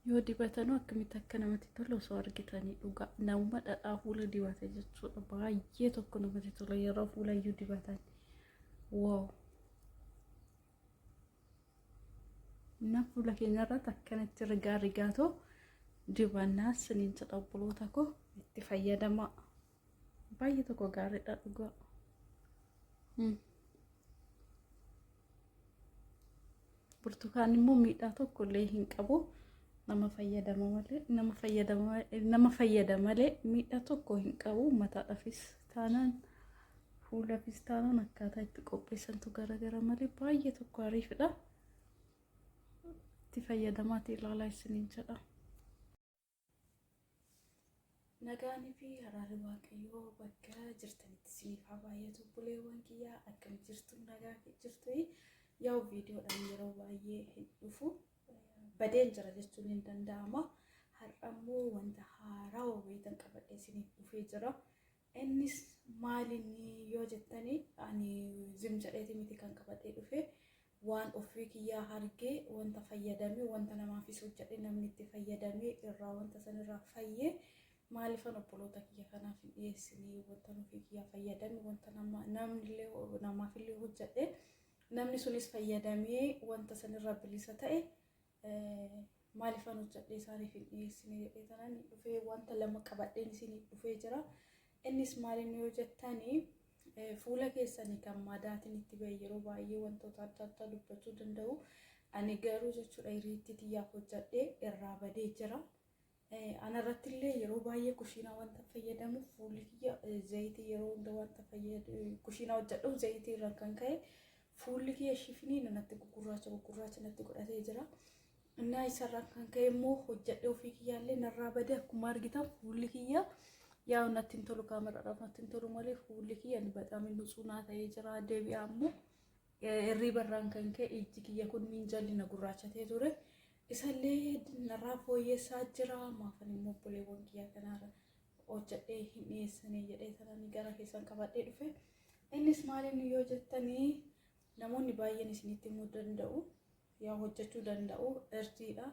Yoo dibatanuu akkamitti akka namatti tolu osoo argitanii dhugaa namuma dhadhaa fuula dibate jechuudha. Baay'ee tokko namatti tola yeroo fuula iyyuu dibatan. Wow! Na fuula keenya irratti akkanatti rigaa rigaatoo dibannaa siniin jedha obboloota koo itti fayyadamaa. Baay'ee tokko gaariidha dhugaa. Burtukaan immoo miidhaa tokko illee hin qabu. Nama fayyadama malee nama fayyadama nama fayyada malee miidhaa tokko hin qabu. Mataadhaafis taanaan fuulaafis taanaan akkaataa itti qopheessantu garagara malee baay'ee tokko ariifidha. Itti fayyadamaatii ilaalaa isiniin jedha. Nagaanii fi araarri Waaqayyoo bakka jirtanitti isiniif haa baay'atu obboleewwan kiyyaa akkam jirtu nagaa jirtu yaa'u viidiyoodhaan yeroo baay'ee hin dhufu badeen jira jechuun hin danda'ama har'a immoo wanta haarawaa wayitan qabadhee isiniif dhufee jira innis maalinni yoo jettanii ani zim jedheeti miti kan qabadhee dhufe waan ofii kiyyaa argee wanta fayyadame wanta namaafis hojjedhe namni itti fayyadame irraa wanta sanirraa fayye maalifan obboloota kiyya kanaaf hin dhiyeessine wanta ofii kiyyaa fayyadame wanta nama namnillee namaafillee hojjedhe namni sunis fayyadamee wanta sanirraa bilisa ta'e maalifan hojjedhee isaaniif hin dhiyeessine jedhee tanaan dhufee wanta lama qabadheen isiniif dhufee jira. Innis maaliin yoo jettanii fuula keessanii kan madaatiin itti ba'e yeroo baay'ee wantoota adda addaa dubbachuu danda'u. Ani garuu jechuudha hiriitti tiyyaaf hojjedhee irraa badee jira. Anarratti illee yeroo baay'ee kushiinaa wanta fayyadamuuf fuulli kiyya zayitii yeroo hunda wanta kushiinaa hojjedhuuf zayitii irraan kan ka'e fuulli kiyya shifinii natti gugurraacha gugurraacha natti godhatee jira. Innaa isarraan kan ka'e immoo hojjedhee ofii kiyyaallee narraa bade akkuma argitan fuulli kiyya yaa'u natti hin tolu kaameraadhaaf natti hin tolu malee fuulli kiyya ni baxaame nutsuunaa ta'ee jira deebi'aa immoo Hirriiba irraan kan ka'e ijji kiyya kun miinjalli na gurraachatee ture. Isallee narraa fooyyessaa jira. Maafan immoo obboleewwan kiyya kanaarra hojjedhee hin dhiyeessanii jedhee sananii gara keessan qabadhee dhufe. Innis maaliin yoo jettanii namoonni baay'een isinitti himuu danda'u. Yaa hojjechuu danda'u irdiidha.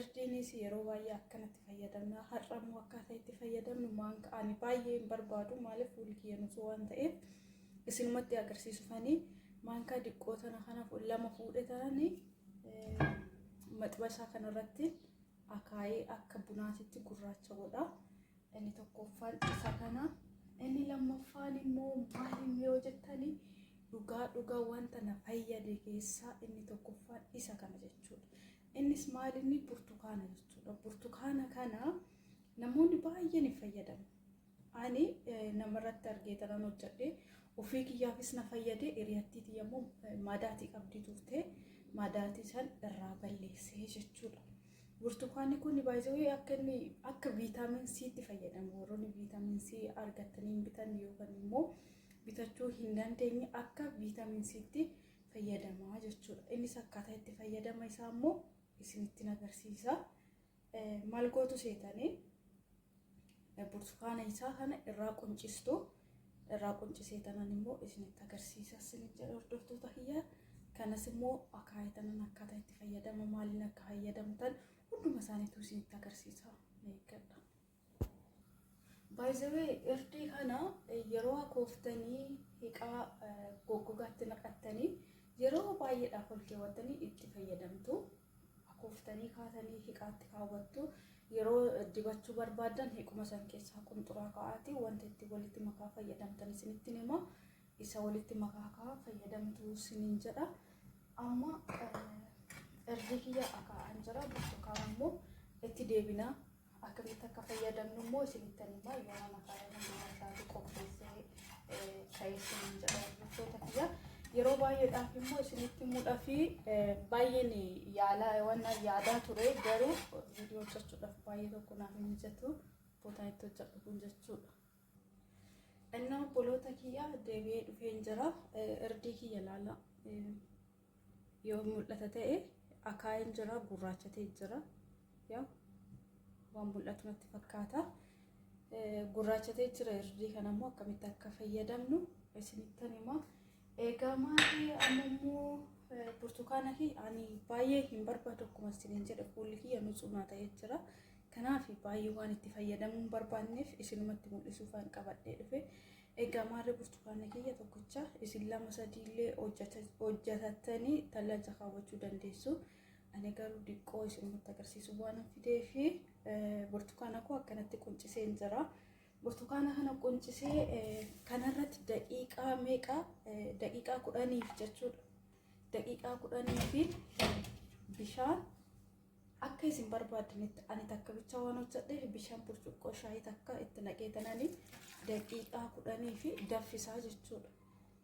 Irdiinis yeroo baay'ee akkanatti fayyadamna. Har'a immoo akkaataa itti fayyadamnu maanka ani baay'ee hin barbaadu maaliif fuulli kiyya nusuu waan ta'eef isinumatti agarsiisufanii maankaa diqqoo tana kana lama fuudhe tanani maxbasaa kanarratti akaayee akka bunaatitti gurraacha godha. Inni tokkoffaan isa kana. Inni lammaffaan immoo maaliin yoo jettanii dhugaa dhugaa wanta na fayyade keessaa inni tokkoffaan isa kana jechuudha. Innis maal inni burtukaana jechuudha. Burtukaana kana namoonni baay'een hin fayyadamu. Ani namarratti argee tanan hojjedhe ofii kiyyaafis na fayyade hiriyattii tiyya immoo madaatii qabdi turte madaatii san irraa balleessee jechuudha. Burtukaanni kun baay'ee akka inni akka viitaamin C tti fayyadamu warroonni viitaamin C argattanii hin bitan yookaan immoo bitachuu hin dandeenye akka viitaamin C tti fayyadamaa jechuudha. Innis akkaataa itti fayyadama isaa immoo isinitti agarsiisa. Maal gootu seetanii burtukaana isaa kana irraa quncistu. Irraa quncisee tanan immoo isinitti agarsiisa isin jedha hordoftoota kiyya. Kanas immoo akaayii tanan akkaataa itti fayyadama maaliin akka fayyadamtan hunduma isaaniitu isinitti agarsiisa. Eeggadha. By the way, irdii kana yeroo akooftanii hiqaa goggogaatti naqattanii yeroo baay'eedhaaf ol keewwattanii itti fayyadamtu. Akooftanii kaatanii hiqaatti kaawwattu. Yeroo dibachuu barbaaddan hiquma san keessaa qunxuraa kaa'aati wanta itti walitti makaa fayyadamtan isinitti hima. Isa walitti makaa kaa fayyadamtu isiniin jedha. Amma irdii kiyya akaa'an jira burtukaana immoo itti deebina. Akkamitti akka fayyadamnu immoo isinittan hima yoo mana kaayee hunduma isaati qopheessee ka'ee isiniin jedha hordoftoota kiyya. Yeroo baay'eedhaaf immoo isinitti himuudhaaf baay'een yaalaa waan yaadaa ture garuu viidiyoo hojjechuudhaaf baay'ee tokko naaf hin mijatu bootaan itti hojjedhu kun jechuudha. Innaa obboloota kiyya deebi'ee dhufeen jira. Irdii kiyya laala yoo mul'ata ta'e akaayeen jira gurraachatee jira. Yaa waan mul'atu natti fakkaata. Gurraachatee jira irdii kana immoo akkamitti akka fayyadamnu isinittan hima. Egaa maali amma immoo Burtukaana fi ani baay'ee hin barbaadu, akkuma isiniin jedhe fuulli kiyya nutsumaa ta'ee jira. Kanaaf baay'ee waan itti fayyadamuu hin barbaanneef isinumatti mul'isuufaan qabadhee dhufe. Egaa maarree burtukaana kiyya tokkicha isin lama sadiillee hojjetattanii tallaja kaawwachuu dandeessu. Ani garuu diqqoo isinumatti agarsiisu waan fidee fi burtukaana koo akkanatti qunciseen jira. Burtukaana kana quncisee kanarratti daqiiqaa meeqa, daqiiqaa 10f jechuudha. Daqiiqaa 10 fi bishaan akka isin barbaadanitti, ani takka bichaa waan hojjedheef bishaan burcuqqoo shaayii takka itti naqee tananii daqiiqaa 10 fi danfisaa jechuudha.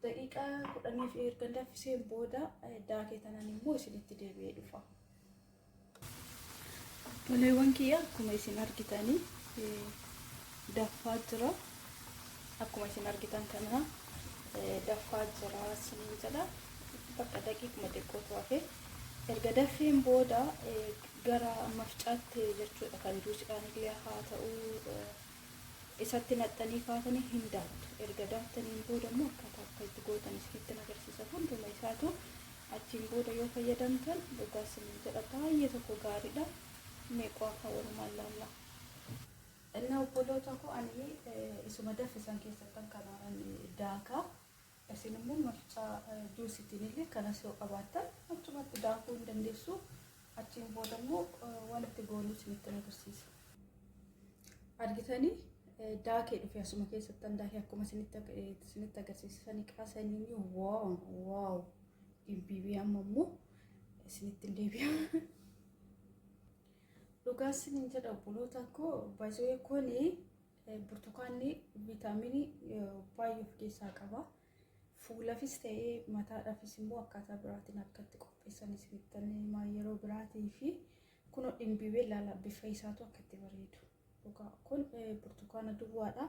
Daqiiqaa 10 fi erga danfiseen booda daakee tanan immoo isinitti deebi'ee dhufa. Toleewwan kiyya, akkuma isin argitanii danfaa jira. Akkuma isin argitan kana danfaa jira isiniin jedha. Bakka daqiiquma xiqqootu hafe. Erga danfeen booda gara mafcaatti jechuudha, kan juusiidhaan illee haa ta'u isatti naqxanii kaatanii hin daaktu. Erga daaktaniin booda immoo akkaataa akka itti gootan isinitti agarsiisa hunduma isaatu. Achiin booda yoo fayyadamtan, dhugaa isiniin jedha, baay'ee tokko gaariidha. Meeqoo akka walumaan laalla. Inni obboloota koo, ani isuma danfisan keessattan kanaan daakaa. Isin immoo mafcaa juusiitiin illee kanas yoo qabaattan achumatti daakuu hin dandeessu. Achiin booda immoo waan itti goonuu isinitti agarsiisa. Argitanii, daakee dhufe, asuma keessattan daakee akkuma isinitti agarsiisanii qaasanii. Wow wow, dhimbiibii amma immoo isinitti hin deebi'a. Dhugaa isiniin jedha obboloota koo, baay'ee kuni burtukaanni viitaaminii baay'ee of keessaa qaba. Fuulafis ta'ee mataadhaafis immoo akkaataa biraatiin akka itti qopheessan isinitti himaa yeroo biraatii fi kunoo dhimbiibee ilaala, bifa isaatu akka itti bareedu. Dhugaa kun burtukaana duwwaadha.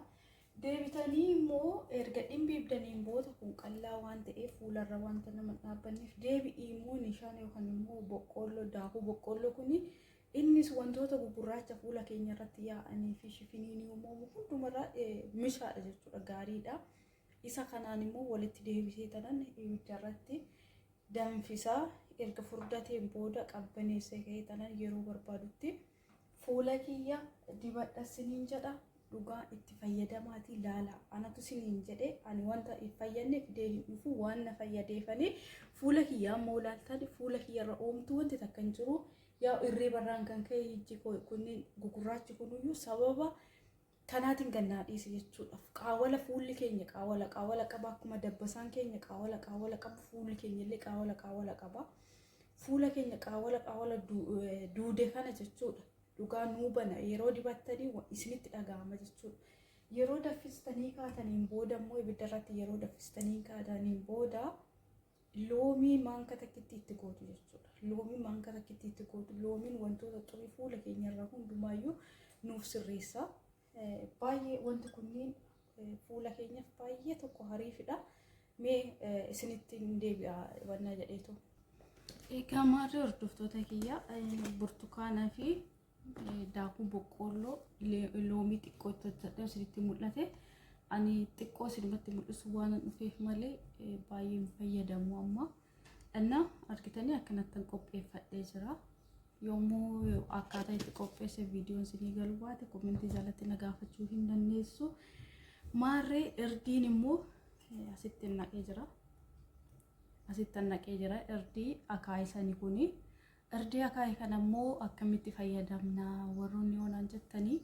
Deebitanii immoo erga dhimbiibdaniin booda, kun qallaa waan ta'eef fuularra wanta nama dhaabbanneef, deebi'ii immoo nishaan yookaan immoo boqqoolloo, daakuu boqqoolloo kuni innis wantoota gugurraacha fuula keenya irratti yaa'anii fi shifiniin uumamu hundumarraa mishaadha jechuudha, gaariidha. Isa kanaan immoo walitti deebisee tanan ibidda irratti danfisaa, erga furdateen booda qabbaneessee ka'ee tanan yeroo barbaadutti fuula kiyya dibadha siniin jedha. Dhugaa itti fayyadamaatii laala. Anatu siniin jedhe, ani wanta hin fayyadne fidee hin dhufu. Waan na fayyadeefanii fuula kiyya ammoo laaltan, fuula kiyyarra oomtuu wanti takka hin jiru. Yaa irree barraan kan ka'e ijji kunneen gugurraachi kunuyyuu sababa kanaatiin gannaa dhiise jechuudha. Qaawwala fuulli keenya qaawwala qaawwala qaba, akkuma dabbasaan keenya qaawwala qaawwala qabu fuulli keenya illee qaawwala qaawwala qaba. Fuula keenya qaawwala qaawwala duude kana jechuudha. Dhugaa nuu bana, yeroo dibattanii isinitti dhaga'ama jechuudha. Yeroo danfistanii kaataniin booda immoo, ibidda irratti yeroo danfistanii kaataniin booda, loomii maanka takkitti itti gootu jechuudha. Loomii maanka takkitti itti gootu. Loomiin wantoota xurii fuula keenyarraa hundumaayyuu nuuf sirreessa. Baay'ee wanti kunniin fuula keenyaaf baay'ee tokko hariifidha. Mee isinitti hin deebi'a wannaa jedheetu. Egaa maarree hordoftoota kiyya, burtukaanaa fi daakuu boqqoolloo, loomii xiqqoo itti hojjedhee isinitti mul'ate. Ani xiqqoo isinumatti mul'isu waan dhufeef malee baay'ee hin fayyadamu amma. Inna argitanii akkanattan qopheeffadhee jira. Yommuu akkaataa itti qopheesse viidiyoon isinii galuu baate commentii jalatti na gaafachuu hin dandeessu. Maarree irdiin immoo asitti naqee jira. Asitti naqee jira irdii akaayisanii kuni. Irdii akaayii kana immoo akkamitti fayyadamna warroonni yoonaan jettanii,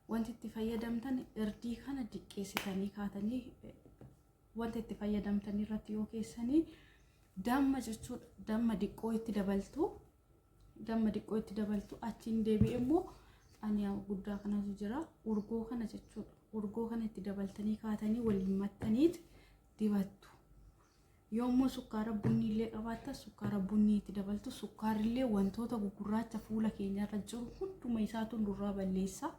wanti itti fayyadamtan irdii kana diqqeessitanii kaatanii wanta itti fayyadamtan irratti yoo keessanii damma jechuudha. Damma diqqoo itti dabaltu. Damma diqqoo itti dabaltu. Achiin deebi'e immoo ani guddaa kanatu jira. Urgoo kana jechuudha. Urgoo kana itti dabaltanii kaatanii waliin mattaniit dibattu. Yommuu sukkaara bunni illee qabaattan sukkaara bunni itti dabaltu. Sukkaarri wantoota gugurraacha fuula keenyarra jiru hunduma isaatu nurraa balleessa.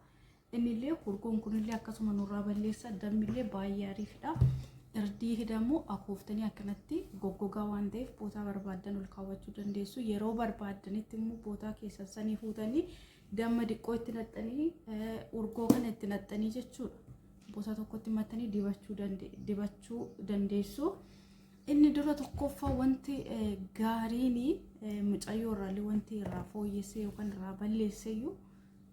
Innillee urgoon kunillee akkasuma nurraa balleessa. Dammillee baay'ee ariifidha. Irdii hidhamu akooftanii akkanatti goggogaa waan ta'eef bootaa barbaaddan ol kaawwachuu dandeessu. Yeroo barbaaddanitti immoo bootaa keessan sanii fuutanii damma diqqoo itti naxxanii, urgoo kana itti naxxanii jechuudha. Bootaa tokkotti mattanii dibachuu dandeessu. Inni dura tokkoffaa wanti gaariin mucayyoo irraallee wanti irraa fooyyessee yookaan irraa balleesseyyuu,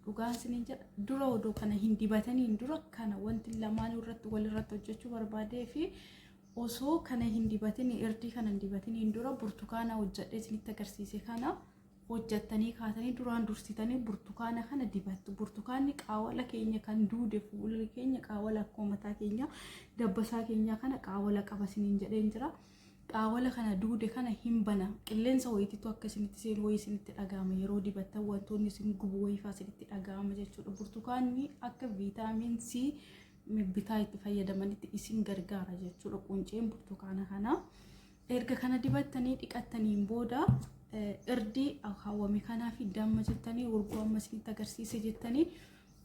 dhugaan isiniin jedha, dura odoo kana hin dibataniin dura kana wanti lamaan irratti walirratti hojjechuu barbaadee fi osoo kana hin dibatin, irdii kana hin dibatiniin dura burtukaana hojjedhee isinitti agarsiise. Kana hojjettanii kaatanii duraan dursitanii burtukaana kana dibattu. Burtukaanni qaawwala keenya kan duude, fuulli keenya qaawwala akkuma mataa keenya dabbasaa keenya kana qaawwala qaba isiniin jedheen jira. Qaawwala kana duude kana hin bana. Qilleensa wayitiitu akka isinitti seenu wayii isinitti dhaga'ama. Yeroo dibattan wantoonni isin gubu wayiifaa isinitti dhaga'ama jechuudha. Burtukaanni akka vitamin C bitaa itti fayyadamanitti isin gargaara jechuudha qunceen burtukaana kanaa. Erga kana dibattanii dhiqattaniin booda irdii hawwame kanaa fi damma jettanii, urgoo amma isinitti agarsiise jettanii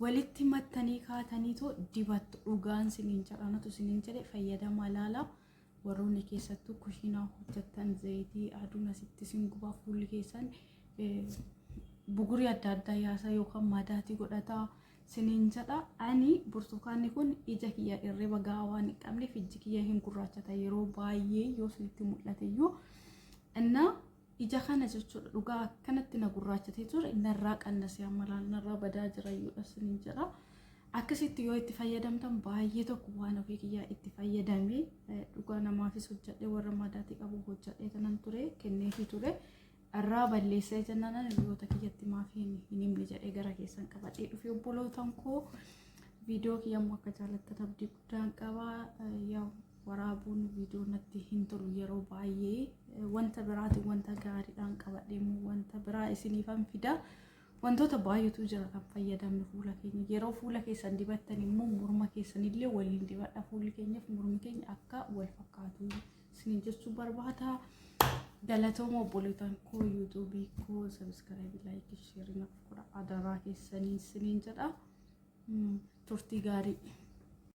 walitti mattanii kaataniitoo dibattu. Dhugaan isiniin jedha, anatu isiniin jedhe, fayyadamaa laala. Warroonni keessattuu kushiinaa hojjettan, zayitii aduun asitti isin gubaa, fuulli keessan bugurii adda addaa yaasa yookaan madaatii godhataa siniin jedha. Ani burtukaanni kun ija kiyya irriba gahaa waan hin qabneef ijji kiyya hin gurraachata yeroo baay'ee yoo isinitti mul'ate iyyuu. Innaa ija kana jechuudha, dhugaa akkanatti na gurraachatee ture, narraa qannasee amma laal narraa badaa jira iyyuudha siniin jedha. Akkasitti yoo itti fayyadamtan baay'ee tokko waan ofii kiyyaa itti fayyadamee, dhugaa namaafis hojjedhee, warra madaatii qabu hojjedhee kanan ture kenneefii ture. Irraa balleessee jennaan hiriyoota kiyyatti maaf hin himne jedhee gara keessan qabadhee dhufe. Obbolootan koo, viidiyoo kiyya immoo akka jaallattan abdii guddaan qaba. Yaa waraabuun viidiyoo natti hin tolu yeroo baay'ee. Wanta biraatiin, wanta gaariidhaan qabadhee immoo wanta biraa isiniifan fida. Wantoota baay'eetu jira kan fayyadamnu fuula keenya. Yeroo fuula keessan dibattan immoo morma keessanillee waliin dibadha. Fuulli keenyaaf mormi keenya akka wal fakkaatu isiniin jechuu barbaada. Galatooma obboleetan koo, YouTubeii koo subscribe, like, share naaf godha adaraa keessanii isiniin jedha. Turtii gaarii.